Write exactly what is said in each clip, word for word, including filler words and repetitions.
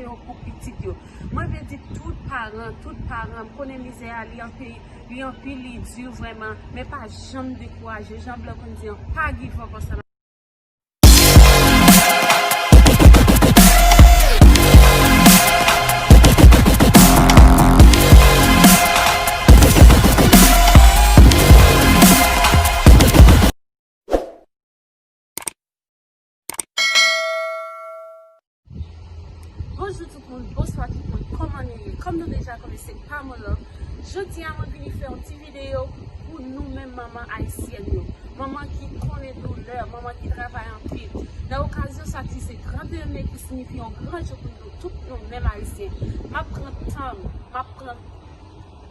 yo pou pitit yo. Mwen vle di tout paran, tout paran, m konnen mizè a li anpil, li anpil, li di vrèman, men pa janm dekouraje. Jan Blan konn di an, pa give up ansanm. Bonjou tout moun, bonswa tout moun, kòman nou ye? Kòm nou deja konnen, se Pamela. Jodi a mwen vini fè yon ti videyo pou nou menm manman ayisyèn yo. Manman ki konnen doulè, manman ki travay anpil. Nan okazyon sa ki se trannteyen me ki siyifi yon gran jou pou nou tout nou menm ayisyen. M ap pran tan m, m ap pran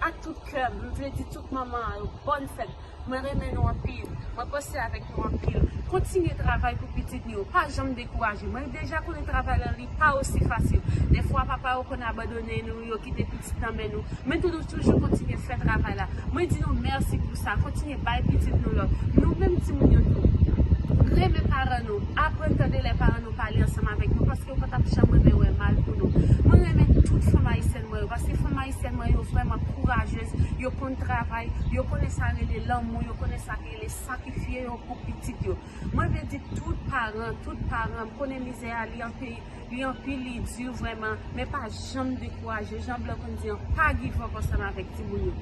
ak tout kè m, m vle di tout manman an yo, bòn fèt. Mwen renmen nou anpil. Mwen panse avèk nou anpil. Kontinye travay pou pitit nou yo. Pa janm dekouraje. Mwen deja konnen travay la, li pa osi fasil. Defwa, papa yo konn abandone nou, yo kite pitit nan men nou. Men tou, nou toujou kontinye fè travay la. Mwen di nou mèsi pou sa. Kontinye bay pitit nou love. Nou menm timoun yo tou. Renmen paran nou. Aprann tande lè paran nou pale ansanm avèk nou, paske yo pa t ap janm renmen wè mal pou nou. Mwen renmen tout fanm ayisyèn mwen yo, paske fanm ayisyèn mwen yo vrèman kourajez, yo konn travay, yo konnen sa rele lanmou, yo konnen sa rele sakrifye yo pou pitit yo. Mwen vle di tout paran, tout paran, m konnen mizè a li anpil, li anpil, li di vrèman, men pa janm dekouraje. Jan Blan konn di an, pa give up ansanm avèk timoun yo.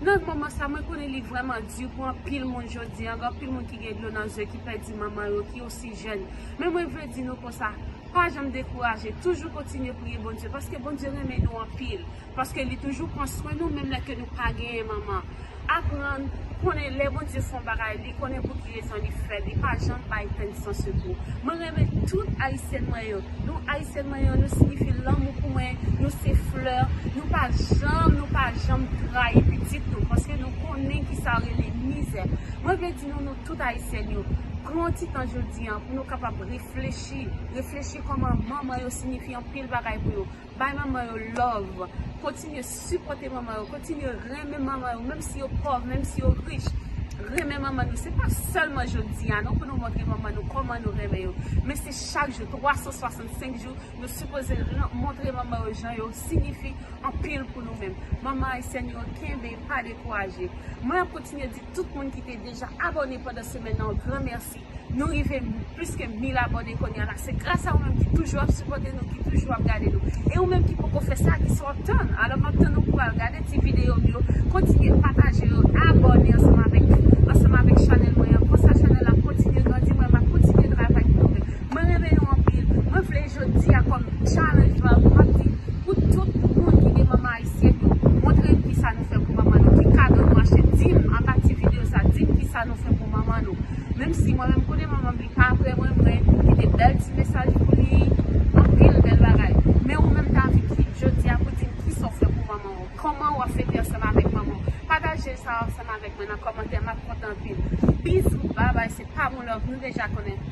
Nan moman sa, mwen konnen li vrèman di pou anpil moun jodi an, gen anpil moun ki gen dlo nan zye, ki pèdi manman yo, ki osi jèn. Men mwen vle di nou konsa, pa janm dekouraje, toujou kontinye priye Bondye, paske Bondye renmen nou anpil, paske li toujou pran swen nou, menm lè ke nou pa genyen manman. Aprann konnen lè Bondye fè yon bagay, li konnen pou ki rezon li fè l, li pa janm bay pèn san sekou. Mwen renmen tout ayisyèn mwen yo. Nou ayisyèn mwen yo, nou siyifi lanmou pou mwen, nou se flè, nou pa janm, nou pa janm trayi pitit nou, paske nou konnen ki sa rele mizè. Mwen vle di nou, nou tout ayisyèn yo, pran yon ti tan jodi an pou nou kapab reflechi, reflechi kòman manman yo siyifi anpil bagay pou yo. Bay manman yo love. Kontinye sipòte manman yo. Kontinye renmen manman yo. Menm si yo pòv, menm si yo rich. Renmen manman nou. Se pa sèlman jodi a, non, pou nou montre manman nou kòman nou renmen yo. Men se chak jou, twa san swasannsenk jou, nou sipoze ren-, montre manman yo jan yo siyifi anpil pou nou menm. Manman ayisyèn yo, kenbe, pa dekouraje. Mwen ap kontinye di tout moun ki te deja abòne pandan semèn nan, yon gran mèsi. Nou rive plis ke mil abòne kounye a la. Se gras a ou menm ki toujou ap sipòte nou, ki toujou ap gade nou. E ou menm ki poko fè sa, kisa w ap tann? Alò, m ap tann ou pou w al gade ti videyo m yo. Kontinye pataje yo, abòne ansanm avèk, ansanm avèk chanèl mwen an. Konsa chanèl la kontinye grandi, mwen m ap kontinye travay pou nou menm. Mwen renmen nou anpil. Mwen vle jodi a kòm challenge mwen, m ap di, pou tout moun ki gen manman ayisyèn yo, montre m kisa nou fè pou manman nou, ki kado nou achte, di m anba ti videyo sa, di m kisa nou fè pou manman nou. Menm si mwen menm konnen manman m li pa apre mwen, mwen kite bèl ti mesaj pou li, anpil bèl bagay. Men ou menm ta anvi ki jodi a pou di m kisa w fè pou manman w, kòman w ap fete ansanm avèk manman w. Pataje sa ansanm avèk mwen nan kòmantè, m ap kontan anpil. Bizou, babay, se Pamela, nou deja konnen.